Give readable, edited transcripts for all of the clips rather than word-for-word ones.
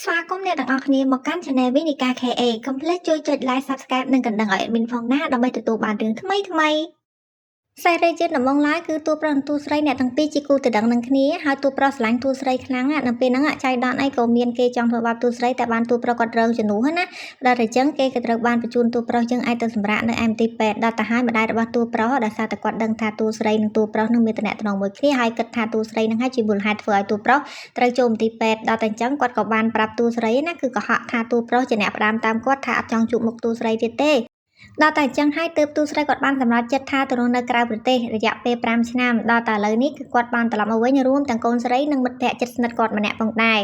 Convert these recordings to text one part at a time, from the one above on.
ស្វាគមន៍អ្នកទាំងអស់គ្នាមកកាន់ Channel វិនិកា KA កុំភ្លេចជួយចុច Like Subscribe និងកណ្ដឹងឲ្យ admin ផងណាដើម្បីទទួលបានរឿងថ្មីៗសេរីជាតិដំបងឡើយគឺតួប្រុសនិងតួស្រីអ្នកទាំងពីរជាគូទៅដឹងនឹងគ្នាហើយតួប្រុសស្រឡាញ់តួស្រីខ្លាំងណាស់នៅពេលហ្នឹងចៃដន្យអីក៏មានគេចង់ធ្វើបាបតួស្រីតែបានតួប្រុសគាត់រងជំនួសណាដល់តែចឹងគេក៏ត្រូវបានបញ្ជូនតួប្រុសយើងឯងទៅសម្រាកនៅឯមន្ទីរពេទ្យដល់ទៅហើយម្ដាយរបស់តួប្រុសដោយសារតែគាត់ដឹងថាតួស្រីនិងតួប្រុសនឹងមានតំណែងមួយគ្នាហើយគិតថាតួស្រីនឹងហើយជាមូលហេតុធ្វើឲ្យតួប្រុសត្រូវចូលមន្ទីរពេទ្យដល់តែចឹងគាត់ក៏បានប្រាប់តួស្រីណាគឺកុហកថាតួប្រុសជាអ្នកផ្ដាំតាមគាត់ថាអត់ចង់ជួបមុខតួស្រីទៀតទេដល់តែអញ្ចឹងហើយទើបទូស្រីគាត់បានសម្រេចចិត្តថាទៅរស់នៅក្រៅប្រទេសរយៈពេល5ឆ្នាំដល់តែឥឡូវនេះគឺគាត់បានត្រឡប់មកវិញរួមទាំងកូនស្រីនិងមិត្តភ័ក្តិជិតស្និទ្ធគាត់ម្នាក់ផងដែរ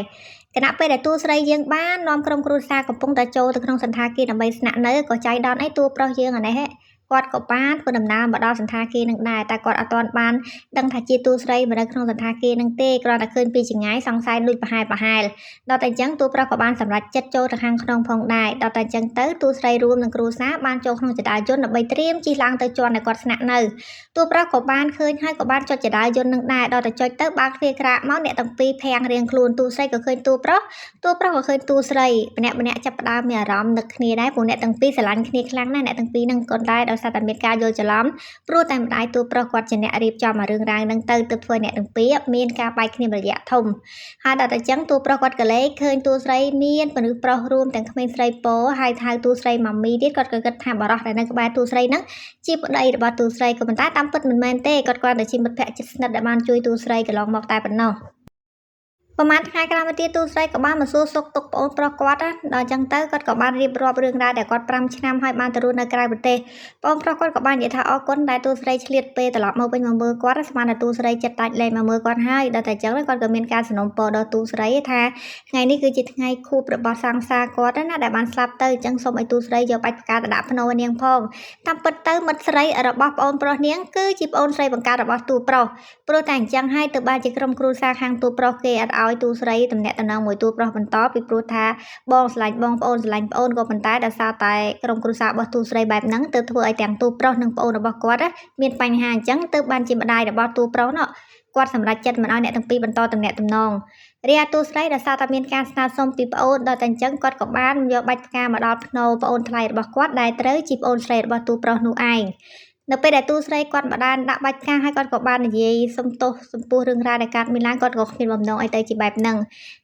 គណៈពេលដែលតួស្រីយើងបាននាំក្រុមគ្រួសារកំពុងតែចូលទៅក្នុងសន្តាគារដើម្បីស្នាក់នៅក៏ចៃដន្យអីតួប្រុសយើងអានេះគាត់ក៏បានធ្វើដំណើរមកដល់សន្តាគារនឹងដែរតែគាត់អត់ទាន់បានដឹងថាជាតួស្រីមកនៅក្នុងសន្តាគារនឹងទេគ្រាន់តែឃើញពីចម្ងាយសង្ស័យដូចប្រហែលប្រហែលដល់តែអញ្ចឹងតួប្រុសក៏បានសម្រេចចិត្តចូលទៅខាងក្នុងផងដែរដល់តែអញ្ចឹងទៅតួស្រីរួមនឹងគ្រួសារបានចូលក្នុងជណ្ដើរយន្តដើម្បីត្រៀមជិះឡើងទៅជាន់ដែលគាត់ស្នាក់នៅតួប្រុសក៏បានឃើញហើយក៏បានចុចជណ្ដើរយន្តនឹងដែរដល់តែចុចទៅបើកទ្វារក្រាកមកអ្នកទាំងពីរភាំងរៀងខ្លួនតួស្រីក៏ឃើញតួប្រុសតួប្រុសក៏ឃើញតួស្រីម្នាក់ម្នាក់ចាប់ផ្ដើមមានអារម្មណ៍នឹកគ្នាដែរព្រោះអ្នកទាំងពីរស្រឡាញ់គ្នាខ្លាំងណាស់អ្នកទាំងពីរនឹងក៏ដែរដោយសារតែមានការយល់ច្រឡំព្រោះតែម្ដាយតួប្រុសគាត់ជាអ្នករៀបចំអារឿងរ៉ាវហ្នឹងទៅទើបធ្វើអ្នកទាំងពីរមានការបែកគ្នាមួយរយៈធំហើយដល់តែចឹងតួប្រុសគាត់ក៏លេខឃើញតួស្រីមានមនុស្សប្រុសរួមទាំងក្មេងស្រីពោហើយហៅតួស្រីម៉ាមីទៀតគាត់ក៏គិតថាបរោះដែលនៅក្បែរតួស្រីហ្នឹងជាប្តីរបស់តួស្រីក៏ប៉ុន្តែតាមពិតមិនមែនទេគាត់គ្រាន់តែជាមិត្តភក្តិជិតស្និទ្ធដែលបានជួយតួស្រីកន្លងមកតែប៉ុណ្ណោះប្រហែលថ្ងៃក្រោយមកទៀតតួស្រីក៏បានមកសួរសុខទុក្ខប្អូនប្រុសគាត់ណាដល់ចឹងទៅគាត់ក៏បានរៀបរាប់រឿងរ៉ាវដែលគាត់5ឆ្នាំហើយបានទៅរស់នៅក្រៅប្រទេសប្អូនប្រុសគាត់ក៏បាននិយាយថាអរគុណដែលតួស្រីឆ្លៀតពេលត្រឡប់មកវិញមកមើលគាត់ស្មានតែតួស្រីចិត្តដាច់លែងមកមើលគាត់ហើយដល់តែចឹងគាត់ក៏មានការសំណូមពរដល់តួស្រីថាថ្ងៃនេះគឺជាថ្ងៃខួបរបស់សង្សារគាត់ណាដែលបានស្លាប់ទៅអញ្ចឹងសូមឲ្យតួស្រីយកបាច់ផ្កាទៅដាក់ភ្នោនាងផងតាមពិតទៅមិត្តស្រីរបស់ប្អូនប្រុសនាងគឺជាប្អូនស្រីបង្កើតរបស់តួប្រុសព្រោះតែអញ្ចឹងហើយទៅបានជាក្រុមគ្រួសារខាងតួប្រុសគេអត់ឲ្យតួស្រីតំណាក់តំណងមួយតួប្រុសបន្តពីព្រោះថាបងស្រឡាញ់បងប្អូនស្រឡាញ់ប្អូនក៏ប៉ុន្តែដោយសារតែក្រុមគ្រួសាររបស់តួស្រីបែបហ្នឹងទើបធ្វើឲ្យទាំងតួប្រុសនិងប្អូនរបស់គាត់មានបញ្ហាអញ្ចឹងទើបបានជាម្ដាយរបស់តួប្រុសនោះគាត់សម្រេចចិត្តមិនឲ្យអ្នកទាំងពីរបន្តតំណាក់តំណងរីឯតួស្រីដោយសារតែមានការស្នើសុំពីប្អូនដល់តែអញ្ចឹងគាត់ក៏បានយកបាច់ផ្កាមកដល់ភ្នោប្អូនថ្លៃរបស់គាត់ដែលត្រូវជាប្អូនស្រីរបស់តួប្រុសនោះឯងនៅពេលដែលតួស្រីគាត់មកបានដាក់បាច់ផ្កាហើយគាត់ក៏បាននិយាយសុំទោសចំពោះរឿងរ៉ាវដែលកើតមានឡើងគាត់ក៏គ្មានបំណងអីទៅជាបែបហ្នឹង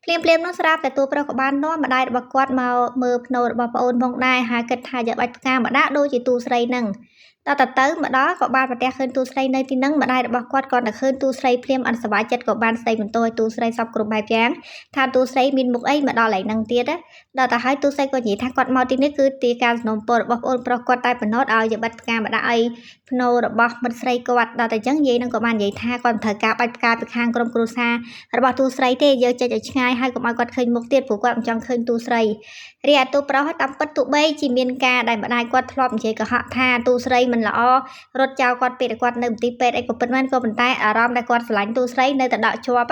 ភ្លាមៗនោះស្រាប់តែតួប្រុសក៏បាននាំម្ដាយរបស់គាត់មកមើលភ្នោរបស់ប្អូនផងដែរហើយគិតថាយកបាច់ផ្កាមកដាក់ដូចជាតួស្រីហ្នឹងដល់តែទៅមកដល់ក៏បានប្រទះឃើញតួស្រីនៅទីហ្នឹងម្ដាយរបស់គាត់គាត់តែឃើញតួស្រីភ្លាមអត់សប្បាយចិត្តក៏បានស្ដីបន្ទោសឲ្យតួស្រីសពគ្រប់បែបយ៉ាងថាតួស្រីមានមុខអីមកដល់ឯហ្នឹងទៀតណាដល់តែហើយតួស្រីក៏និយាយថាគាត់មកទីនេះគឺទីការសំណូមពររបស់ប្អូនប្រុសគាត់តែប៉ុណ្ណោះឲ្យយកបាច់ផ្កាមកដាក់ឲ្យភ្នោរបស់មិត្តស្រីគាត់ដល់តែអញ្ចឹងយាយនឹងក៏បាននិយាយថាគាត់មិនត្រូវការបាច់ផ្កាពីខាងក្រុមគ្រួសាររបស់តួស្រីទេយកចេញឲ្យឆ្ងាយហើយកុំឲ្យគាត់ឃើញមុខទៀតព្រោះគាត់មិនចង់ឃើញតួស្រីរីឯតួប្រុសតាមពិតទោះបីជាមានការដែលម្ដាយគាត់ធ្លាប់និយាយកុហកថាតួស្រីមិនល្អរត់ចោលគាត់ពេលដែលគាត់នៅមន្ទីរពេទ្យអីក៏ពិតមែនក៏ប៉ុន្តែអារម្មណ៍ដែលគាត់ស្រឡាញ់តួស្រីនៅតែដកជាប់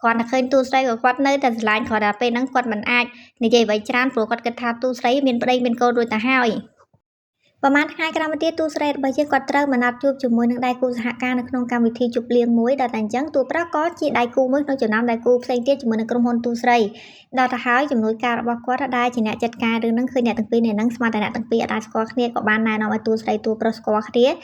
គាត់តែឃើញតួស្រីក៏គាត់នៅតែស្រឡាញ់គ្រាន់តែពេលហ្នឹងគាត់មិនអាចនិយាយអ្វីច្រើនព្រោះគាត់គិតថាតួស្រីមានប្តីមានកូនរួចទៅហើយប្រហែលថ្ងៃក្រោយមកទៀតតួស្រីរបស់យើងគាត់ត្រូវមកណាត់ជួបជាមួយនឹងដៃគូសហការនៅក្នុងកម្មវិធីជប់លៀងមួយដល់តែអញ្ចឹងតួប្រុសក៏ជាដៃគូមួយក្នុងចំណោមដៃគូផ្សេងទៀតជាមួយនឹងក្រុមហ៊ុនតួស្រីដល់ទៅហើយជំនួយការរបស់គាត់ដែលជាអ្នកចាត់ការរឿងហ្នឹងឃើញអ្នកទាំងពីរនេះហ្នឹងស្មានតែអ្នកទាំងពីរអត់អាចស្គាល់គ្នាក៏បានណែនាំឲ្យតួស្រីតួប្រុសស្គាល់គ្ន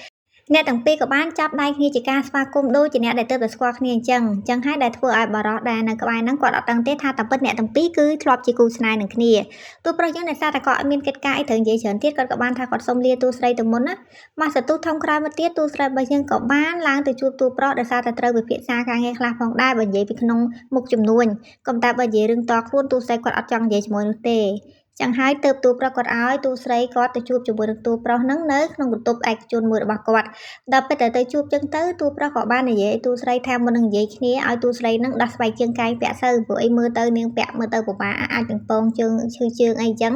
ាអ្នកទាំងពីរក៏បានចាប់ដៃគ្នាជាការស្វាគមន៍ដូចជាអ្នកដែលទើបតែស្គាល់គ្នាអញ្ចឹងអញ្ចឹងហើយដែលធ្វើឲ្យបរោះដែលនៅក្បែរហ្នឹងគាត់អត់ដឹងទេថាតាមពិតអ្នកទាំងពីរគឺធ្លាប់ជាគូស្នេហ៍នឹងគ្នាតួប្រុសយើងដោយសារតែគាត់អត់មានកិច្ចការអីត្រូវនិយាយច្រើនទៀតគាត់ក៏បានថាគាត់សុំលាតួស្រីទៅមុនណាមកសន្ទុះធំក្រោយមកទៀតតួស្រីរបស់យើងក៏បានឡើងទៅជួបតួប្រុសដោយសារតែត្រូវពិភាក្សាការងារខ្លះផងដែរបើនិយាយពីក្នុងមុខចំនួនក៏តែបើនិយាយរឿងតខ្លួនតួស្រីគាត់អត់ចង់និយាយជាមួយនោះទេចឹងហើយទើបតួប្រុសគាត់ឲ្យតួស្រីគាត់ទៅជួបជាមួយនឹងតួប្រុសហ្នឹងនៅក្នុងបន្ទប់ឯកជនមួយរបស់គាត់ដល់ពេលតែទៅជួបចឹងទៅតួប្រុសក៏បាននិយាយតួស្រីថាមុននឹងនិយាយគ្នាឲ្យតួស្រីហ្នឹងដោះស្បែកជើងកែងពាក់ទៅព្រោះអីមើលទៅនាងពាក់មើលទៅពិបាកអាចនឹងពងជើងឈឺជើងអីចឹង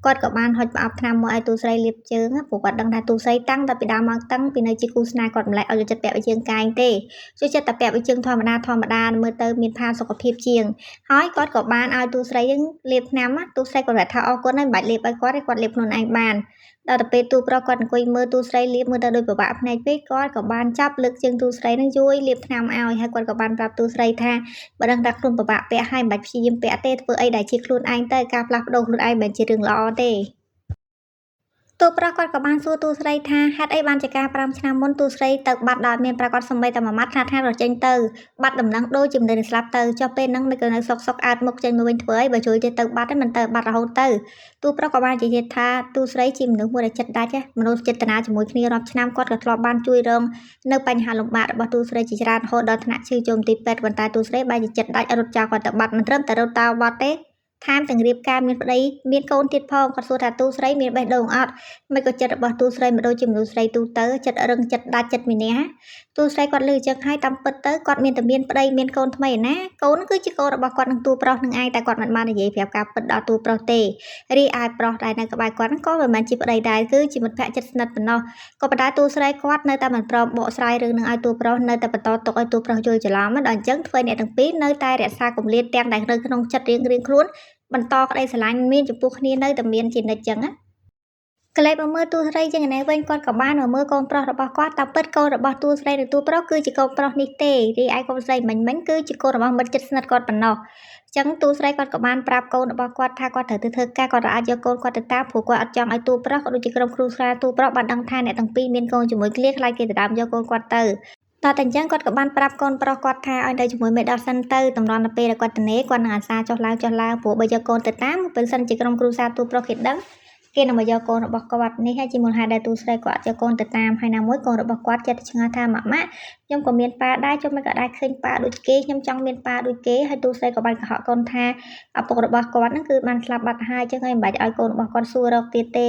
គាត់ក៏បានហុចប្រអប់ថ្នាំមកឲ្យតួស្រីលាបជើងព្រោះគាត់ដឹងថាតួស្រីតាំងតែពីដើមមកតាំងពីនៅជាគូស្នេហ៍គាត់មិនលែកឲ្យចិត្តពាក់ជើងកែងទេចូលចិត្តតែពាក់ជើងធម្មតាធម្មតាមើលទៅមានផាសុខភាពជាងហើយគាត់ក៏បានឲ្យតួស្រីហ្នឹងលាបថ្នាំតួស្រីគាត់ថា ថាអរគុណហើយមិនបាច់លេបឲ្យគាត់ទេគាត់លេបខ្លួនឯងបានដល់ទៅពេលតួប្រុសគាត់អង្គុយមើលតួស្រីលាបមើលទៅដូចពិបាកភ្នែកពេកគាត់ក៏បានចាប់លើកជើងតួស្រីនឹងជួយលាបថ្នាំឲ្យហើយគាត់ក៏បានប្រាប់តួស្រីថាបើដឹងថាខ្លួនពិបាកពាក់ហើយមិនបាច់ព្យាយាមពាក់ទេធ្វើអីដែលជាខ្លួនឯងទៅការផ្លាស់ប្ដូរខ្លួនឯងមិនមែនជារឿងល្អទេតួប្រុសគាត់ក៏បានសួរតួស្រីថាហេតុអីបានជាការ5ឆ្នាំមុនតួស្រីទៅបាត់ដល់មានប្រកាសសំបីតែមួយម៉ាត់ថារចេញទៅបាត់ដំណឹងដូចជាមនុស្សស្លាប់ទៅចុះពេលហ្នឹងមិនក៏នៅសុកសុកអើតមុខចេញមកវិញធ្វើអីបើជួយទៅទៅបាត់ហ្នឹងមិនទៅបាត់រហូតទៅតួប្រុសក៏បាននិយាយថាតួស្រីជាមនុស្សមួយដែលចិត្តដាច់មនុស្សចេតនាជាមួយគ្នារាប់ឆ្នាំគាត់ក៏ធ្លាប់បានជួយរងនៅបញ្ហាលំបាករបស់តួស្រីជាច្រើនរហូតដល់ថ្នាក់ឈឺចូលមន្ទីរពេទ្យប៉ុន្តែតួស្រីបែរជាចិត្តដាច់រត់ចោលគាត់ទៅបាត់មិនត្រឹមតែរត់តោបាត់ទេថែមទាំងរៀបការមានប្តីមានកូនទៀតផងគាត់សួរថាតួស្រីមានបេះដូងអត់មិនក៏ចិត្តរបស់តួស្រីមិនដូចជាមនុស្សស្រីទូទៅចិត្តរឹងចិត្តដាច់ចិត្តមានះតួស្រីគាត់លឺចឹងហើយតាមពិតទៅគាត់មានតែមានប្តីមានកូនថ្មីណាកូនគឺជាកូនរបស់គាត់នឹងតួប្រុសនឹងឯងតែគាត់មិនបាននិយាយប្រាប់ការពិតដល់តួប្រុសទេរីឯប្រុសដែលនៅក្បែរគាត់ហ្នឹងក៏មិនមែនជាប្តីដែរគឺជាមិត្តភក្តិជិតស្និទ្ធប៉ុណ្ណោះក៏ប៉ុន្តែតួស្រីគាត់នៅតែមិនព្រមបកស្រាយរឿងនឹងឲ្យតួប្រុសនៅតែបន្តទុកឲ្យតួប្រុសយល់ច្រឡំដល់អញ្ចឹងធ្វើអ្នកទាំងពីរនៅតែរក្សាគម្លាតទាំងដែលនៅក្នុងចិត្តរៀងៗខ្លួនបន្តក្តីស្រឡាញ់មានចំពោះគ្នានៅតែមានជានិច្ចចឹងណាកលេបមកមើលតួស្រីជាងនេះវិញគាត់ក៏បានមកមើលកូនប្រុសរបស់គាត់តាមពិតកូនរបស់តួស្រីនិងតួប្រុសគឺជាកូនប្រុសនេះទេរីឯកូនស្រីមិញមិញគឺជាកូនរបស់មិត្តជិតស្និទ្ធគាត់ប៉ុណ្ណោះចឹងតួស្រីគាត់ក៏បានប្រាប់កូនរបស់គាត់ថាគាត់ត្រូវទៅធ្វើការគាត់អាចយកកូនគាត់ទៅតាមព្រោះគាត់អត់ចង់ឲ្យតួប្រុសក៏ដូចជាក្រុមគ្រួសារតួប្រុសបានដឹងថាអ្នកទាំងពីរមានកូនជាមួយគ្នាខ្លាចគេដណ្ដើមយកកូនគាត់ទៅតតែអញ្ចឹងគាត់ក៏បានប្រាប់កូនប្រុសគាត់ថាឲ្យនៅជាមួយមេដោះសិនទៅតម្រាំទៅពេលដែលគាត់ទៅនេគាត់នឹងអាសាចុះឡើងព្រោះបើយកកូនទៅតាមបើសិនជាក្រុមគ្រួសារតួប្រុសគេដឹងគេនឹងមកយកកូនរបស់គាត់នេះហើយជាមូលហេតុដែលតួស្រីគាត់យកកូនទៅតាមហើយណាមួយកូនរបស់គាត់ចិត្តឆ្ងល់ថាម៉ាក់ម៉ាក់ខ្ញុំក៏មានប៉ាដែរចុះមិនក៏ដែរឃើញប៉ាដូចគេខ្ញុំចង់មានប៉ាដូចគេហើយតួស្រីក៏បានកុហកកូនថាឪពុករបស់គាត់ហ្នឹងគឺបានស្លាប់បាត់ហើយអញ្ចឹងហើយមិនបាច់ឲ្យកូនរបស់គាត់សួររកទៀតទ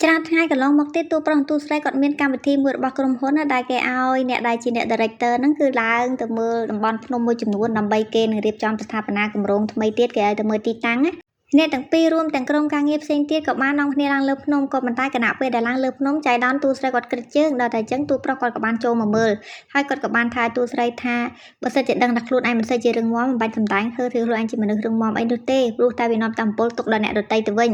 េច្រើនថ្ងៃកន្លងមកទៀតតួប្រុសតួស្រីគាត់មានកម្មវិធីមួយរបស់ក្រុមហ៊ុនណាដែលគេឲ្យអ្នកដែលជាអ្នក director ហ្នឹងគឺឡើងទៅមើលតំបន់ភ្នំមួយចំនួនដើម្បីគេនឹងរៀបចំស្ថាបនាគម្រោងថ្មីទៀតគេឲ្យទៅមើលទីតាំងណាអ្នកទាំងពីររួមទាំងក្រុមការងារផ្សេងទៀតក៏បាននាំគ្នាឡើងលើភ្នំក៏ប៉ុន្តែគណៈពេលដែលឡើងលើភ្នំចៃដន្យតួស្រីគាត់ក្រឹតជើងដល់តែអញ្ចឹងតួប្រុសគាត់ក៏បានចូលមកមើលហើយគាត់ក៏បានថាតួស្រីថាបើសិនជាដឹងថាខ្លួនឯងមិនសូវជារឹងមាំមិនបាច់សម្ដែងធ្វើខ្លួនឯងជាមនុស្សរឹងមាំអីនោះទេព្រោះតែវានាំតែអំពូលទុកដល់អ្នកដទៃទៅវិ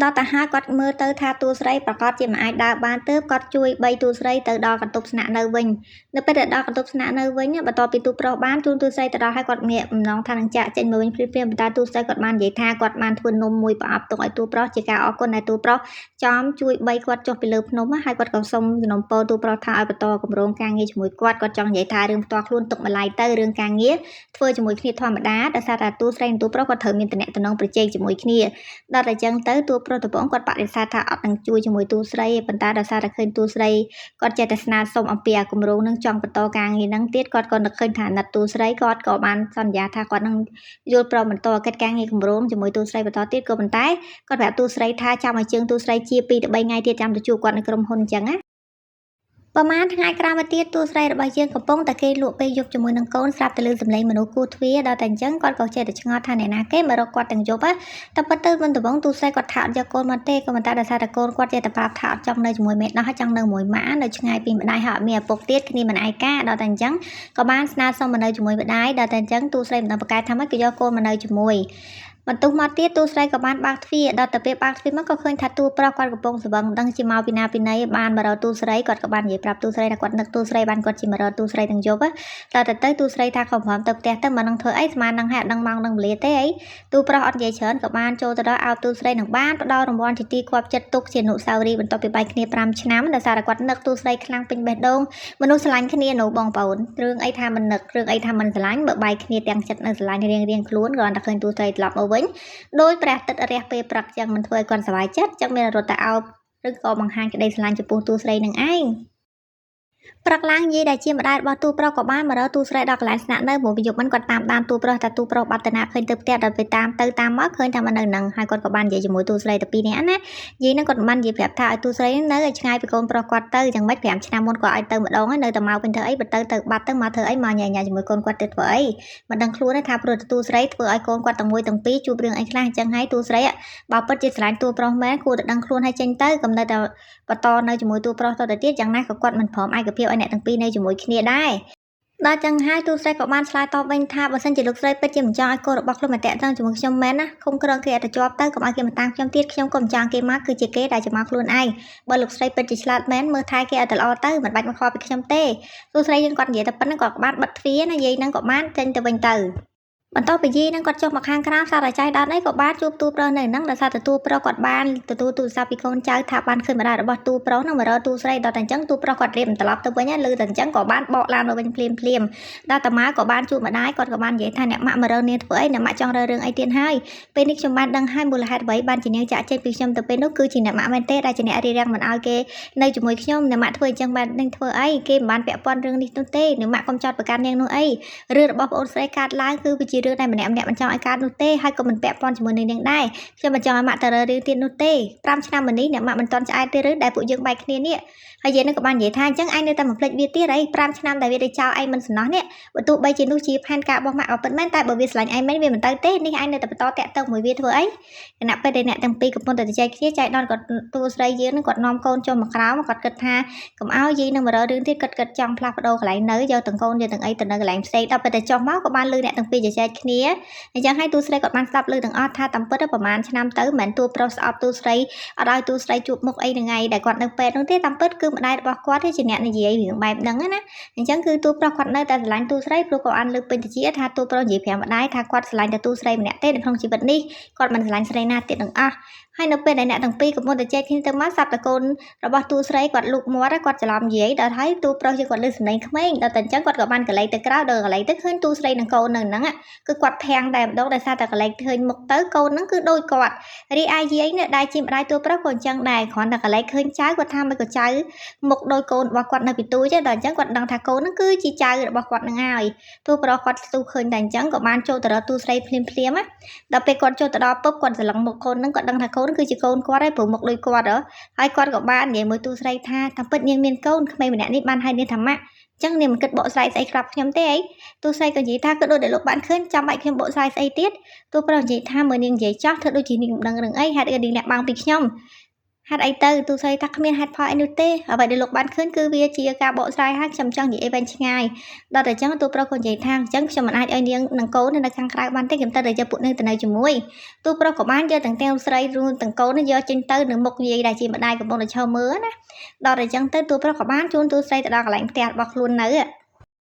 ញដល់ទៅហើយគាត់មើលទៅថាតួស្រីប្រកាសជាមិនអាចដើរបានទើបគាត់ជួយបីតួស្រីទៅដល់កន្ទប់ស្នាក់នៅវិញនៅពេលដែលដល់កន្ទប់ស្នាក់នៅវិញបន្ទាប់ពីតួប្រុសបានជូនតួស្រីទៅដល់ហើយគាត់ងាកបំណងថានឹងចាក់ចេញមកវិញភ្លាមៗប៉ុន្តែតួស្រីគាត់បាននិយាយថាគាត់បានធ្វើនំមួយប្រអប់ទុកឲ្យតួប្រុសជាការអរគុណដែលតួប្រុសចំជួយបីគាត់ចុះពីលើភ្នំហើយគាត់ក៏សុំសំណូមពរតួប្រុសថាឲ្យបន្តគម្រោងការងារជាមួយគាត់គាត់ចង់និយាយថារឿងផ្ទាល់ខ្លួនទុកម្លាយទៅរឿងការងារធ្វើជាមួយគ្នាធម្មតាដោយសារតែតួស្រីនិងតួប្រុសគាត់ត្រូវមានតំណែងប្រជែងជាមួយគ្នាដល់តែចឹងទៅតួប្រុសដំបូងគាត់បដិសេធថាអត់នឹងជួយជាមួយតួស្រីប៉ុន្តែដោយសារតែឃើញតួស្រីគាត់ចេះតែស្នើសុំអំពីអាគម្រោងនឹងចង់បន្តការងារនឹងទៀតគាត់ក៏នឹកឃើញថាអាណិតតួស្រីគាត់ក៏បានសន្យាថាគាត់នឹងយល់ព្រមបន្តកិច្ចការងារគម្រោងជាមួយតួស្រីបន្តទៀតក៏ប៉ុន្តែគាត់ប្រាប់តួស្រីថាចាំឲ្យជើងតួស្រីជា2ទៅ3ថ្ងៃទៀតចាំទៅជួបគាត់នៅក្រុមហ៊ុនអញ្ចឹងណាប្រហែលថ្ងៃក្រោយមកទៀតតួស្រីរបស់យើងកំពុងតែគេលក់ពេលយប់ជាមួយនឹងកូនស្រាប់តែលើសំឡេងមនុស្សគោះទ្វារដល់តែអញ្ចឹងគាត់ក៏ចេះតែឆ្ងល់ថាអ្នកណាគេមករកគាត់ទាំងយប់តែពិតទៅមុនដំបូងតួស្រីគាត់ថាអត់យកកូនមកទេក៏ប៉ុន្តែដោយសារតែកូនគាត់ចេះតែប្រាប់ថាអត់ចង់នៅជាមួយមេដោះចង់នៅមួយម៉ាក់នៅឆ្ងាយពីម្ដាយហើយអត់មានឪពុកទៀតគ្នាមិនឯកាដល់តែអញ្ចឹងក៏បានស្នើសុំមកនៅជាមួយម្ដាយដល់តែអញ្ចឹងតួស្រីមិនដឹងប្រកែកថាម៉េចក៏យកកូនមកនៅជាមួយបន្ទុះមកទៀតតួស្រីក៏បានបើកទ្វារដល់ទៅពេលបើកទ្វារមកក៏ឃើញថាតួប្រុសគាត់កំពុងស្វឹងដឹងជាមកពីណាពីណីបានមករកតួស្រីគាត់ក៏បាននិយាយប្រាប់តួស្រីថាគាត់នឹកតួស្រីបានគាត់ជាមករកតួស្រីទាំងយប់ដល់ទៅតួស្រីថាខំព្រមទៅផ្ទះទៅមិននឹងធ្វើអីស្មាននឹងហើយអត់ដឹងម៉ោងនឹងវេលាទេអីតួប្រុសអត់និយាយច្រើនក៏បានចូលទៅដល់អោបតួស្រីនឹងបានផ្ដល់រង្វាន់ជាទីគាប់ចិត្តទុកជាអនុស្សាវរីយ៍បន្ទាប់ពីបែកគ្នា5ឆ្នាំដោយសារតែគាត់នឹកតួស្រីខ្លាំងពេញបេះដូងមនុស្សស្រឡាញ់គ្នានោះបងប្អូនរឿងអីថាមិននឹករឿងអីថាមិនស្រឡាញ់បើបែកគ្នាទាំងចិត្តនៅស្រឡាញ់រៀងៗខ្លួនគ្រាន់តែឃើញតួស្រីត្រឡប់មកវិញដោយព្រះអាទិត្យរះពេលព្រឹកចឹងមិនធ្វើឲ្យគាត់សប្បាយចិត្តចឹងមានរត់ទៅអោបឬក៏បង្ហាញក្តីស្រឡាញ់ចំពោះតួស្រីនឹងឯងព្រឹកឡើងយាយដែលជាម្ដាយរបស់តួប្រុសក៏បានមករកតួស្រីដល់កន្លែងស្នាក់នៅព្រោះយប់មិនគាត់តាមដានតួប្រុសតែតួប្រុសបាត់ទៅណាឃើញទៅផ្ទះដល់ពេលតាមទៅតាមមកឃើញថាមិននៅនឹងហើយគាត់ក៏បាននិយាយជាមួយតួស្រីទៅពីរនាក់ណាយាយនឹងគាត់បាននិយាយប្រាប់ថាឲ្យតួស្រីនៅឲ្យឆ្ងាយពីកូនប្រុសគាត់ទៅយ៉ាងម៉េច5ឆ្នាំមុនគាត់ឲ្យទៅម្ដងហើយនៅតែមកវិញធ្វើអីបើទៅទៅបាត់ទៅមកធ្វើអីមកញ៉ៃញ៉ៃជាមួយកូនគាត់ទៅធ្វើអីមិនដឹងខ្លួនទេថាព្រោះតួស្រីធ្វើឲ្យកូនគាត់ទាំងមួយទាំងពីរជួបរឿងអីខ្លះអញ្ចឹងហើយតួស្រីបើពិតជាស្រឡាញ់តួប្រុសមែនគួរតែដឹងខ្លួនហើយចេញទៅកុំនៅតែបន្តនៅជាមួយតួប្រុសតទៅទៀតយ៉ាងណាក៏គាត់មិនព្រមឯកភាពឲ្យអ្នកទាំងពីរនៅជាមួយគ្នាដែរ ដល់ចឹងហើយទូស្រីក៏បានឆ្លើយតបវិញថាបើសិនជាលោកស្រីពិតជាមិនចង់ឲ្យកូនរបស់ខ្លួនមកតាក់ទងជាមួយខ្ញុំមែនណាឃុំក្រងគេឲ្យតែជាប់ទៅកុំឲ្យគេមកតាមខ្ញុំទៀតខ្ញុំក៏មិនចង់គេមកគឺជាគេដែលจะមកខ្លួនឯងបើលោកស្រីពិតជាឆ្លាតមែនមើលថែគេឲ្យតែល្អទៅមិនបាច់មកខកពីខ្ញុំទេទូស្រីយើងគាត់និយាយតែប៉ុណ្្នឹងគាត់ក៏បានបិទទ្វារណាយាយហ្នឹងក៏បានចេញទៅវិញទៅបន្ទាប់ពីយាយហ្នឹងគាត់ចុះមកខាងក្រៅសារតែចៃដន្យអីក៏បានជួបតួប្រុសនៅហ្នឹងដោយសារតែតួប្រុសគាត់បានទទួលទូរស័ព្ទពីកូនចៅថាបានឃើញម្ដាយរបស់តួប្រុសហ្នឹងមករកតួស្រីដល់តែអញ្ចឹងតួប្រុសគាត់រៀបត្រឡប់ទៅវិញឮតែអញ្ចឹងក៏បានបកឡានមកវិញភ្លាមភ្លាមដល់តាម៉ាក៏បានជួបម្ដាយគាត់ក៏បាននិយាយថាអ្នកម៉ាក់មករកនាងធ្វើអីអ្នកម៉ាក់ចង់រើរឿងអីទៀតហើយពេលនេះខ្ញុំបានដឹងហើយមូលហេតុអ្វីបានជានាងចាក់ចេញពីខ្ញុំទៅពេលនោះគឺជាអ្នកម៉ាក់មែនទេដែលជាអ្នករារាំងមិនឲ្យគេនៅជាមួយខ្ញុំអ្នកម៉ាក់ធ្វើអញ្ចឹងបាននឹងធ្វើអីគេមិនបានពាក់ព័ន្ធរឿងនេះនោះទេអ្នកម៉ាក់កុំចោទប្រកាន់នាងនោះអីរឿងរបស់ប្អូនស្រីកើតឡើងគឺវាជារឿងដែលម្នាក់ម្នាក់មិនចង់ឲ្យកើតនោះទេហើយក៏មិនពាក់ព័ន្ធជាមួយនឹងនាងដែរខ្ញុំមិនចង់ឲ្យម៉ាក់ទៅរើរឿងទៀតនោះទេ5ឆ្នាំមុននេះអ្នកម៉ាក់មិនទាន់ឆ្អែតទេឬដែលពួកយើងបែកគ្នានេះហើយយាយនឹងក៏បាននិយាយថាអញ្ចឹងឯងនៅតែមិនភ្លេចវាទៀតអី5ឆ្នាំដែលវាទៅចោលឯងមិនសំណោះនេះបើទោះបីជានោះជាផែនការរបស់ម៉ាក់ក៏ពិតមែនតែបើវាស្រឡាញ់ឯងមែនវាមិនទៅទេនេះឯងនៅតែបន្តតាក់ទងមួយវាធ្វើអីខណៈពេលដែលអ្នកទាំងពីរកំពុងតែជជែកគ្នាចៃដន្យគាត់តួស្រីយើងនឹងគាត់នាំកូនចុះមកក្រោមគាត់គិតថាកុំឲ្យយាយនឹងមករករឿងទៀតគាត់គិតចង់ផ្លាស់ប្ដូរកន្លែងនៅយកទាំងកូនយកទាំងអីទៅនៅកន្លែងផ្សេងដល់ពេលតែចុះមកក៏បានលឺអ្នកទាំងពីរជជែកគ្នាអញ្ចឹងហើយតួស្រីគាត់បានស្ដាប់លឺទាំងអស់ថាតាមពិតប្រហែលឆ្នាំទៅមិនមែនតួប្រុសស្អប់តួស្រីអត់ឲ្យតួស្រីជួបមុខអីនឹងថ្ងៃដែលគាត់នៅពេទ្យនោះទេតាមពិតគឺម្ដាយរបស់គាត់ទេជាអ្នកនិយាយរឿងបែបហ្នឹងណាអញ្ចឹងគឺតួប្រុសគាត់នៅតែស្រឡាញ់តួស្រីព្រោះគាត់អានលើពេញតិចថាតួប្រុសនិយាយប្រាប់ម្ដាយថាគាត់ស្រឡាញ់តែតួស្រីម្នាក់ទេនៅក្នុងជីវិតនេះគាត់មិនស្រឡាញ់ស្រីណាទៀតទាំងអស់ហើយនៅពេលដែលអ្នកទាំងពីរកំពុងតែចែកគ្នាទៅមកសាប់តកូនរបស់តួស្រីគាត់លូកមាត់គាត់ច្រឡំនិយាយដល់ហើយតួប្រុសជាគាត់លើសំឡេងក្មេងដល់តែអញ្ចឹងគាត់ក៏បានកលែកទៅក្រៅដល់កលែកទៅឃើញតួស្រីនឹងកូននៅហ្នឹងគឺគាត់ភាំងតែម្ដងដោយសារតែកលែកឃើញមុខទៅកូនហ្នឹងគឺដូចគាត់រីឯយាយនេះដែលជាម្ដាយតួប្រុសក៏អញ្ចឹងដែរគ្រាន់តែកលែកឃើញចៅគាត់ថាមិនក៏ចៅមុខដូចកូនរបស់គាត់នៅពីទូចដល់អញ្ចឹងគាត់ដឹងថាកូនហ្នឹងគឺជាចៅរបស់គាត់ហ្នឹងហើយតួប្រុសគាត់ស្ទុះឃើញតែអញ្ចឹងក៏បានចូលទៅរកតួស្រីភ្លាមភ្លាមណាដល់ពេលគាត់ចូលទៅដល់ពុបគាត់ស្រឡឹងមុខកូនហ្នឹងគាត់ដឹងថាកូនគឺជាកូនគាត់ហើយព្រោះមុខដូចគាត់ហើយគាត់ក៏បាននិយាយមួយតួស្រីថាតាមពិតនាងមានកូនក្មេងម្នាក់នេះបានឲ្យនាងថាម៉ាក់ចឹងនាងមិនគិតបកស្រាយស្អីក្រាប់ខ្ញុំទេអីតួស្រីក៏និយាយថាគឺដូចដែលលោកបានឃើញចាំបាច់ខ្ញុំបកស្រាយស្អីទៀតតួប្រុសនិយាយថាមើលនាងនិយាយចោះធ្វើដូចជានាងមិនដឹងរឿងអីហេតុអីនាងលាក់បាំងពីខ្ញុំហេតុអីទៅទូស្រីថាគ្មានហេតុផលអីនោះទេអ្វីដែលលោកបានឃើញគឺវាជាការបកស្រាយហើយខ្ញុំចង់និយាយអីវែងឆ្ងាយដល់តែអញ្ចឹងទូប្រុសក៏និយាយថាអញ្ចឹងខ្ញុំមិនអាចឲ្យនាងនិងកូននៅខាងក្រៅបានទេខ្ញុំត្រូវតែយកពួកនាងទៅនៅជាមួយទូប្រុសក៏បានយកទាំងទាំងស្រីរួមទាំងកូនយកចេញទៅនៅមុខយាយដែលជាម្ដាយកំពុងតែឈរមើលណាដល់តែអញ្ចឹងទៅទូប្រុសក៏បានជូនទូស្រីទៅដល់កន្លែងផ្ទះរបស់ខ្លួនន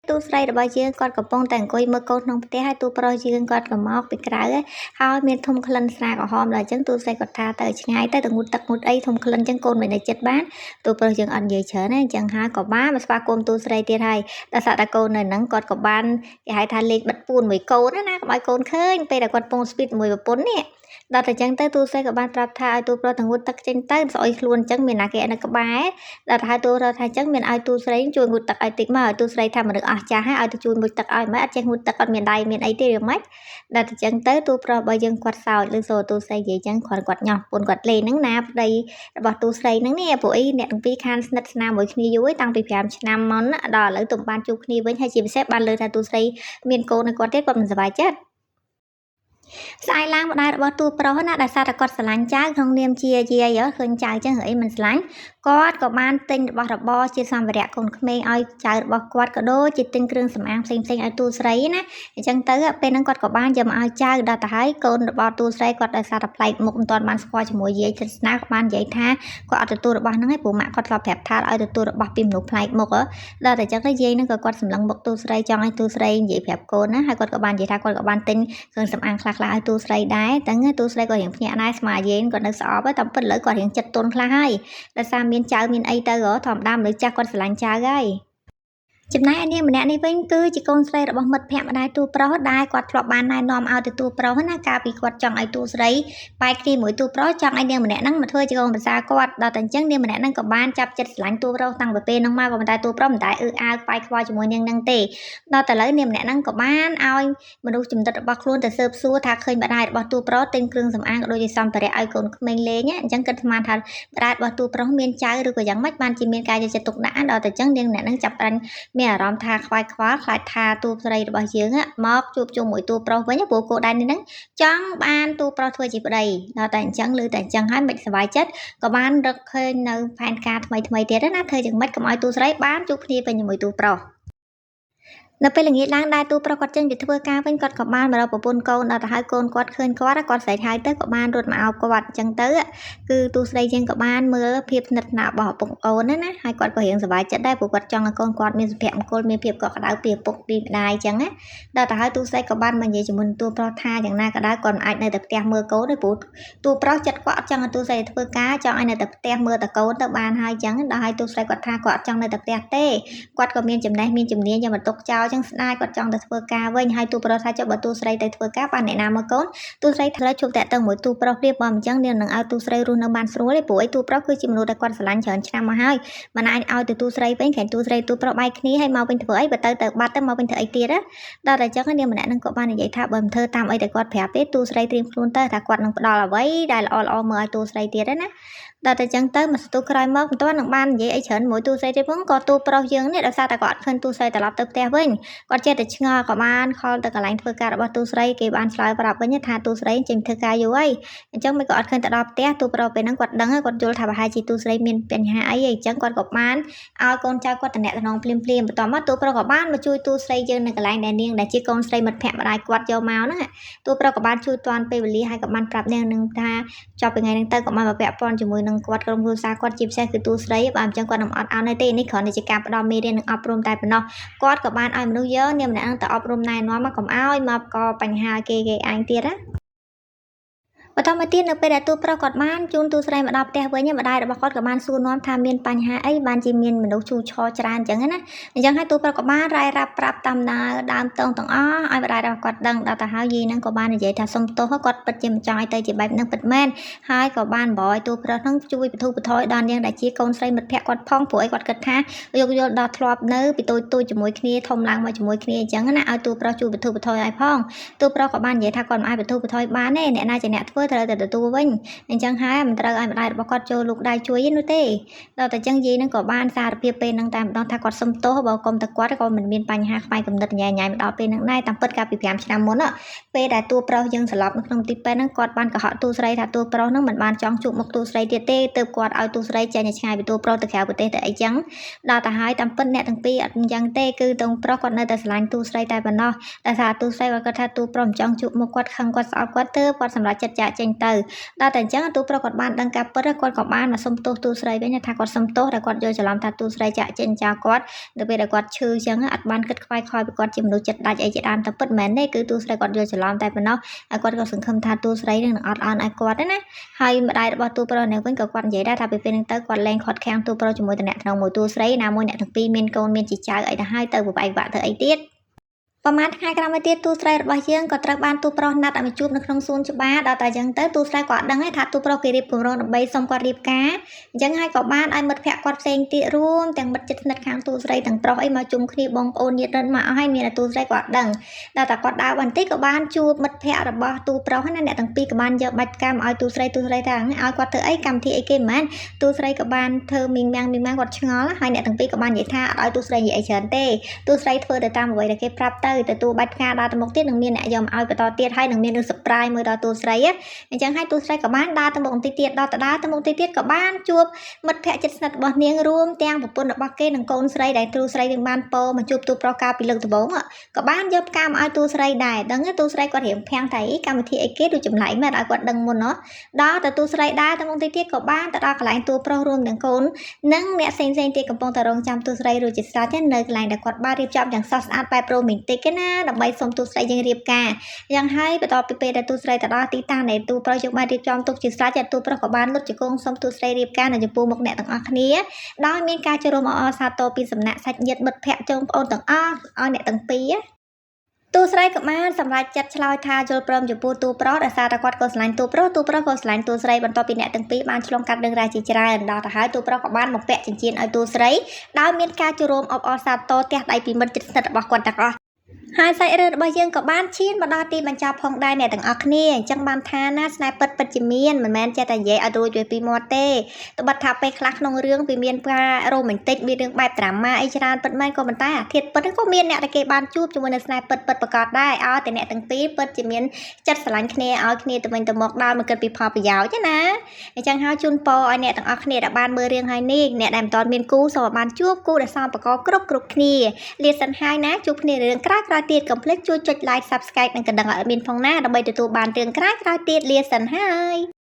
ៅទូស្រីរបស់យើងគាត់កំពុងតែអង្គុយមើលកូនក្នុងផ្ទះហើយទូប្រុសយើងគាត់ក៏មកពីក្រៅហើយមានធំក្លិនស្រាក្រហមដល់អញ្ចឹងទូស្រីគាត់ថាទៅឆ្ងាយទៅទៅងូតទឹកងូតអីធំក្លិនអញ្ចឹងកូនមិននៅចិត្តបានទូប្រុសយើងអត់និយាយច្រើនទេអញ្ចឹងហើយក៏បានមកស្វាគមន៍ទូស្រីទៀតហើយដល់សាក់តាកូននៅហ្នឹងគាត់ក៏បានគេហៅថាលេខបិទពួនមួយកូនណាកុំឲ្យកូនឃើញពេលដែលគាត់ពងស្ពីតមួយប្រពន្ធនេះដល់តែអញ្ចឹងទៅទូស្រីក៏បានប្រាប់ថាឲ្យទូប្រុសទៅងូតទឹកចេញទៅស្អុយខ្លួនអញ្ចឹងមានណាគេនៅក្បែរដល់ហើយទូរថាអញ្ចឹងមានឲ្យទូស្រីជួយងូតទឹកឲ្យតិចមកឲ្យទូស្រីថាមនុស្សអស់ចាស់ហើយឲ្យទៅជួយងូតទឹកឲ្យមិនអត់ចេះងូតទឹកអត់មានដៃមានអីទេឬម៉េចដល់តែអញ្ចឹងទៅទូប្រុសរបស់យើងគាត់សោចឬសូទូស្រីនិយាយអញ្ចឹងគ្រាន់គាត់ញាស់ពូនគាត់លេងហ្នឹងណាប្តីរបស់ទូស្រីហ្នឹងនេះព្រោះអីអ្នកទាំងពីរខានស្និទ្ធស្នាលមួយគ្នាយូរតាំងពី5ឆ្នាំមុនដល់ឥឡូវទុំបានជួបគ្នាវិញហើយជាពិសេសបានលើថាទូស្រីមានកូននៅគាត់ទៀតគាត់មិនសប្បាយចិត្តស្អែកឡើងម្ដាយរបស់តួប្រុសណាដោយសារតែគាត់ស្រឡាញ់ចៅក្នុងនាមជាយាយឃើញចៅចឹងអីមិនស្រឡាញ់គាត់ក៏បានទិញរបស់របរជាសម្ភារៈកូនក្មេងឲ្យចៅរបស់គាត់ក៏ដូចជាទិញគ្រឿងសម្អាងផ្សេងផ្សេងឲ្យតួស្រីណាអញ្ចឹងទៅពេលហ្នឹងគាត់ក៏បានយកមកឲ្យចៅដល់ទៅហើយកូនរបស់តួស្រីគាត់ដោយសារតែប្លែកមុខមិនទាន់បានស្គាល់ជាមួយយាយទស្សនាក៏បាននិយាយថាគាត់អត់ទទួលរបស់ហ្នឹងឯងព្រោះម៉ាក់គាត់ធ្លាប់ប្រាប់ថាឲ្យទទួលរបស់ពីមនុស្សប្លែកមុខដល់តែអញ្ចឹងទៅយាយហ្នឹងក៏គាត់សម្លឹងមុខតួស្រីចង់ឲ្យតួស្រីនិយាយប្រាប់កូនណាហើយគាត់ក៏បាននិយាយថាគាត់ក៏បានទិញគ្រឿងសម្អាងខ្លះៗឲ្យតួស្រីដែរតែតួស្រីក៏រៀងភ្ញាក់ដែរស្មើយាយគាត់នៅស្អប់តែពិតឥឡូវគាត់រៀងចិត្តទន់ខ្លះហើយដោយសារមានចៅមានអីទៅធម្មតាមនុស្សចាស់គាត់ស្រឡាញ់ចៅហើយចំណែកឯនាងម្នាក់នេះវិញគឺជាកូនស្រីរបស់មិត្តភក្តិម្ដាយតួប្រុសដែលគាត់ធ្លាប់បានណែនាំឲ្យទៅតួប្រុសណាកាលពីគាត់ចង់ឲ្យតួស្រីបែកគ្នាមួយតួប្រុសចង់ឲ្យនាងម្នាក់ហ្នឹងមកធ្វើជាកូនប្រសាគាត់ដល់តែអញ្ចឹងនាងម្នាក់ហ្នឹងក៏បានចាប់ចិត្តស្រឡាញ់តួប្រុសតាំងពីពេលហ្នឹងមកក៏ប៉ុន្តែតួប្រុសមិនដែលអឺអើខ្វាយខ្វល់ជាមួយនាងហ្នឹងទេដល់តែឥឡូវនាងម្នាក់ហ្នឹងក៏បានឲ្យមនុស្សចំណិតរបស់ខ្លួនទៅស៊ើបសួរថាឃើញម្ដាយរបស់តួប្រុសទិញគ្រឿងសម្អាងក៏ដូចជាសម្ភារៈឲ្យកូនក្មេងលេងអញ្ចឹងគិតស្មានថាម្ដាយរបស់តួប្រុសមានចៅឬក៏យ៉ាងម៉េចបានជាមានការយកចិត្តទុកដាក់ដល់តែអញ្ចឹងនាងម្នាក់ហ្នឹងចាប់ផ្ដើមមានអារម្មណ៍ថាខ្វាយខ្វល់ខ្លាចថាតួស្រីរបស់យើងមកជួបជុំមួយតួប្រុសវិញព្រោះគោលដៅនេះហ្នឹងចង់បានតួប្រុសធ្វើជាប្តីដល់តែអញ្ចឹងឬតែអញ្ចឹងហើយមិនសប្បាយចិត្តក៏បានរកឃើញនៅផែនការថ្មីថ្មីទៀតណាធ្វើយ៉ាងម៉េចកុំឲ្យតួស្រីបានជួបគ្នាវិញជាមួយតួប្រុស នៅពេលល្ងាចឡើងដែរតួប្រុសគាត់ចេញពីធ្វើការវិញគាត់ក៏បានមករកប្រពន្ធកូនដល់ទៅហើយកូនគាត់ឃើញគាត់គាត់ស្រែកហៅទៅក៏បានរត់មកអោបគាត់អញ្ចឹងទៅគឺតួស្រីយើងក៏បានមើលភាពស្និទ្ធស្នាលរបស់ឪពុកកូនណាណាហើយគាត់ក៏រៀងសប្បាយចិត្តដែរព្រោះគាត់ចង់ឲ្យកូនគាត់មានសុភមង្គលមានភាពកក់ក្ដៅពីឪពុកពីម្ដាយអញ្ចឹងណាដល់ទៅហើយតួស្រីក៏បានមកនិយាយជាមួយនឹងតួប្រុសថាយ៉ាងណាក៏ដោយគាត់មិនអាចនៅតែផ្ទះមើលកូនទេព្រោះតួប្រុសចិត្តគាត់អត់ចង់ឲ្យតួស្រីធ្វើការចង់ឲ្យនៅតែផ្ទះមើលតែកូនទៅបានហើយអញ្ចឹងដល់ហើយតួស្រីគាត់ថាគាត់អត់ចង់នៅតែផ្ទះទេគាត់ក៏មានចំណេះមានជំនាញយកមកទុកចោលចឹងស្ដាយគាត់ចង់ទៅធ្វើការវិញហើយតួប្រុសថាចុះបើតួស្រីទៅធ្វើការបានអ្នកណាមកកូនតួស្រីត្រូវជួបតាក់ទងមួយតួប្រុសព្រាបបើមិនចឹងនាងនឹងឲ្យតួស្រីរស់នៅបានស្រួលទេព្រោះអីតួប្រុសគឺជាមនុស្សដែលគាត់ស្រឡាញ់ច្រើនឆ្នាំមកហើយមិនអាចឲ្យទៅតួស្រីវិញក្រែងតួស្រីតួប្រុសបែកគ្នាហើយមកវិញធ្វើអីបើទៅទៅបាត់ទៅមកវិញធ្វើអីទៀតណាដល់តែចឹងនាងម្នាក់នឹងក៏បាននិយាយថាបើមិនធ្វើតាមអីដែលគាត់ប្រាប់ទេតួស្រីត្រៀមខ្លួនទៅថាគាត់នឹងផ្ដល់អ្វីដែលល្អល្អមើលឲ្យតួស្រីទៀតណាដល់តែចឹងទៅមួយស្ទុះក្រោយមកមិនទាន់នឹងបាននិយាយអីច្រើនមួយតួស្រីទេផងក៏តួប្រុសយើងនេះដោយសារតែគាត់អត់ឃើញតួស្រីត្រឡប់ទៅផ្ទះវិញគាត់ចេះតែឆ្ងល់ក៏បានខលទៅកន្លែងធ្វើការរបស់តួស្រីគេបានឆ្លើយប្រាប់វិញថាតួស្រីចេញធ្វើការយូរហើយអញ្ចឹងមិនក៏អត់ឃើញទៅដល់ផ្ទះតួប្រុសពេលហ្នឹងគាត់ដឹងគាត់យល់ថាប្រហែលជាតួស្រីមានបញ្ហាអីអញ្ចឹងគាត់ក៏បានឲ្យកូនចៅគាត់តំណតំណងភ្លាមភ្លាមបន្ទាប់មកតួប្រុសក៏បានមកជួយតួស្រីយើងនៅកន្លែងដែលនាងដែលជាកូនស្រីមិត្តភក្តិម្ដាយគាត់យកមកហ្នឹងតួប្រុសក៏បានជួយទាន់ពេលវេលាហើយក៏បានប្រាប់នាងនឹងថាចប់ពីថ្ងៃហ្នឹងទៅក៏បានមកពាក់ព័ន្ធជាមួយនឹងគាត់ក្រុមគ្រួសារគាត់ជាពិសេសគឺតួស្រីបើអញ្ចឹងគាត់នឹងអត់អោនទេនេះគ្រាន់តែជាការផ្ដល់មេរៀននិងអប់រំតែប៉ុណ្ណោះគាត់ក៏បានឲ្យមនុស្សយកនាងម្នាក់ហ្នឹងទៅអប់រំណែនាំមកកុំឲ្យមកកបញ្ហាគេគេឯងទៀតណាបន្តមកទៀតនៅពេលដែលតួប្រុសគាត់បានជូនតួស្រីមកដល់ផ្ទះវិញម្ដាយរបស់គាត់ក៏បានសួរនាំថាមានបញ្ហាអីបានជាមានមនុស្សឈូឆរច្រើនអញ្ចឹងណាអញ្ចឹងហើយតួប្រុសក៏បានរាយរាប់ប្រាប់តាមដើមដើមតងទាំងអស់ឲ្យម្ដាយរបស់គាត់ដឹងដល់ទៅហើយយាយហ្នឹងក៏បាននិយាយថាសុំទោសគាត់ពិតជាមិនចង់ឲ្យទៅជាបែបហ្នឹងពិតមែនហើយក៏បានបរឲ្យតួប្រុសហ្នឹងជួយបន្ធូរបន្ថយដល់នាងដែលជាកូនស្រីមិត្តភក្តិគាត់ផងព្រោះអីគាត់គិតថាយោគយល់ដល់ធ្លាប់នៅពីតូចតូចជាមួយគ្នាធំឡើងមកជាមួយគ្នាអញ្ចឹងណាឲ្យតួប្រុសជួយបន្ធូរបន្ថយឲ្យផងតួប្រុសក៏បាននិយាយថាគាត់មិនអាចបន្ធូរបន្ថយបានទេអ្នកណាជាអ្នកធ្វើត្រូវតែទទួលវិញអញ្ចឹងហើយមិនត្រូវឲ្យម្ដាយរបស់គាត់ចូលលូកដៃជួយនោះទេដល់តែអញ្ចឹងយាយនឹងក៏បានសារភាពពេលហ្នឹងតែម្ដងថាគាត់សុំទោសបើកុំតែគាត់ក៏មិនមានបញ្ហាខ្វែងគំនិតញ៉ៃញ៉ៃមកដល់ពេលហ្នឹងដែរតាមពិតកាលពី5ឆ្នាំមុនពេលដែលតួប្រុសយើងសន្លប់នៅក្នុងទីពេទ្យហ្នឹងគាត់បានកុហកតួស្រីថាតួប្រុសហ្នឹងមិនបានចង់ជួបមុខតួស្រីទៀតទេទើបគាត់ឲ្យតួស្រីចេញឲ្យឆ្ងាយពីតួប្រុសទៅក្រៅប្រទេសទៅអីចឹងដល់ទៅហើយតាមពិតអ្នកទាំងពីរអត់អញ្ចឹងទេគឺតួប្រុសគាត់នៅតែស្រឡាញ់តួស្រីតែប៉ុណ្ណោះតែថាតួស្រីគាត់ថាតួប្រុសមិនចង់ជួបមុខគាត់ខឹងគាត់ស្អប់គាត់ទើបគាត់សម្រេចចិត្តចាកចេញទៅដល់តែអញ្ចឹងតួប្រុសគាត់បានដឹងការពិតគាត់ក៏បានមកសុំទោសតួស្រីវិញថាគាត់សុំទោសដែលគាត់យល់ច្រឡំថាតួស្រីចាកចេញចោលគាត់នៅពេលដែលគាត់ឈឺអញ្ចឹងអត់បានគិតខ្វាយខ្វល់ពីគាត់ជាមនុស្សចិត្តដាច់អីជាដើមតែពិតមិនមែនទេគឺតួស្រីគាត់យល់ច្រឡំតែប៉ុណ្ណោះហើយគាត់ក៏សង្ឃឹមថាតួស្រីនឹងអត់អន់ឲ្យគាត់ណាហើយម្ដាយរបស់តួប្រុសនេះវិញក៏គាត់និយាយដែរថាពីពេលហ្នឹងទៅគាត់លែងខាត់ខាំងតួប្រុសជាមួយតំណែងមួយតួស្រីណាមួយអ្នកទាំងពីរមានកូនមានជាចៅអីទៅហើយទៅប្របែកបាក់ទៅអីទៀតប្រហែលថ្ងៃក្រោយមកទៀតតួស្រីរបស់យើងក៏ត្រូវបានតួប្រុសណាត់ឲ្យមកជួបនៅក្នុងសួនច្បារដល់តែអញ្ចឹងទៅតួស្រីក៏អត់ដឹងទេថាតួប្រុសគេរៀបគម្រោងដើម្បីសុំគាត់រៀបការអញ្ចឹងហើយក៏បានឲ្យមិត្តភក្តិគាត់ផ្សេងទៀតរួមទាំងមិត្តជិតស្និទ្ធខាងតួស្រីទាំងប្រុសអីមកជុំគ្នាបងប្អូនញាតិរិទ្ធមកអស់ហើយមានតែតួស្រីក៏អត់ដឹងដល់តែគាត់ដើរបន្តិចក៏បានជួបមិត្តភក្តិរបស់តួប្រុសណាអ្នកទាំងពីរក៏បានយកបាច់កម្មឲ្យតួស្រីតួស្រីថាឲ្យគាត់ធ្វើអីកម្មវិធីអីគេមិនមែនតួស្រីក៏បានធ្វើមីងមាំងមីងមាំងគាត់ឆ្ងល់ហើយអ្នកទាំងពីរក៏បាននិយាយថាអត់ឲ្យតួស្រីនិយាយអីច្រើនទេតួស្រីធ្វើទៅតាមអ្វីដែលគេប្រាប់ទៅទទួលបាច់ផ្កាដល់ទៅមុខទៀតនឹងមានអ្នកយកមកឲ្យបន្តទៀតហើយនឹងមានរឿង surprise មួយដល់តួស្រីអញ្ចឹងហើយតួស្រីក៏បានដើរទៅមុខបន្តិចទៀតដល់ទៅដើរទៅមុខបន្តិចទៀតក៏បានជួបមិត្តភក្តិជិតស្និទ្ធរបស់នាងរួមទាំងប្រពន្ធរបស់គេនិងកូនស្រីដែលតួស្រីនឹងបានពោមកជួបតួប្រុសកាលពីលើកដំបូងក៏បានយកផ្កាមកឲ្យតួស្រីដែរដឹងតួស្រីគាត់រៀងភាំងតែកម្មវិធីអីគេដូចចម្លែកមែនឲ្យគាត់ដឹងមុនណោះដល់ទៅតួស្រីដើរទៅមុខបន្តិចទៀតក៏បានទៅដល់កន្លែងតួប្រុសរួមទាំងកូននិងអ្នកផ្សេងៗទៀតកំពុងតែរងចាំតួស្រីរួចជាស្រេចនៅកន្លែងដែលគាត់បានរៀបចំយ៉ាងស្រស់ស្អាតបែបរ៉ូមែនទិកណាដើម្បីសុំតួស្រីយើងរៀបការយ៉ាងហើយបន្ទាប់ពីពេលដែលតួស្រីទៅដល់ទីតាំងដែលតួប្រុសយើងបានរៀបចំទុកជាស្រេចតួប្រុសក៏បានលុតជង្គង់សុំតួស្រីរៀបការនៅចំពោះមុខអ្នកទាំងអស់គ្នាដោយមានការចូលរួមអបអរសាទរពីសំណាក់សាច់ញាតិមិត្តភក្តិចុងប្អូនទាំងអស់ឲ្យអ្នកទាំងពីរតួស្រីក៏បានសម្រេចចិត្តឆ្លើយថាយល់ព្រមចំពោះតួប្រុសដោយសារតែគាត់ក៏ស្រឡាញ់តួប្រុសតួប្រុសក៏ស្រឡាញ់តួស្រីបន្ទាប់ពីអ្នកទាំងពីរបានឆ្លងកាត់រឿងរ៉ាវជាច្រើនដល់ទៅហើយតួប្រុសក៏បានបំពាក់ចិញ្ចៀនឲ្យតួស្រីដោយមានការចូលរួមអបអរសាទរទះដៃពីមិត្តជិតស្និទ្ធរបស់គាត់ទាំងអស់ ហើយសាច់រឿងរបស់យើងក៏បានឈានមកដល់ទីបញ្ចប់ផងដែរអ្នកទាំងអស់គ្នាអញ្ចឹងបានថាណាស្នេហ៍ពិតពិតជាមានមិនមែនចេះតែនិយាយឲ្យរួចពីមាត់ទេត្បិតថាពេលខ្លះក្នុងរឿងវាមានការរ៉ូមែនទិកមានរឿងបែបត្រាម៉ាអីច្រើនពិតមែនក៏ប៉ុន្តែអាធាតុពិតហ្នឹងក៏មានអ្នកដែលគេបានជួបជាមួយនឹងស្នេហ៍ពិតពិតប្រាកដដែរឲ្យតែអ្នកទាំងពីរពិតជាមានចិត្តស្រឡាញ់គ្នាឲ្យគ្នាទៅវិញទៅមកដោយមិនគិតពីផលប្រយោជន៍ណាអញ្ចឹងហើយជូនពរឲ្យអ្នកទាំងអស់គ្នាដែលបានមើលរឿងហើយនេះអ្នកដែលមិនទាន់មានគូសូមឲ្យបានជួបគូដែលសមប្រកបគ្រប់គ្រប់គ្នា លាសិនហើយណាជួបគ្នារឿងក្រោយៗទៀតកុំភ្លេចជួយចុច like Subscribe និងកណ្ដឹងឲ្យមានផងណាដើម្បីទទួលបានរឿងក្រោយៗទៀតលាសិនហើយ។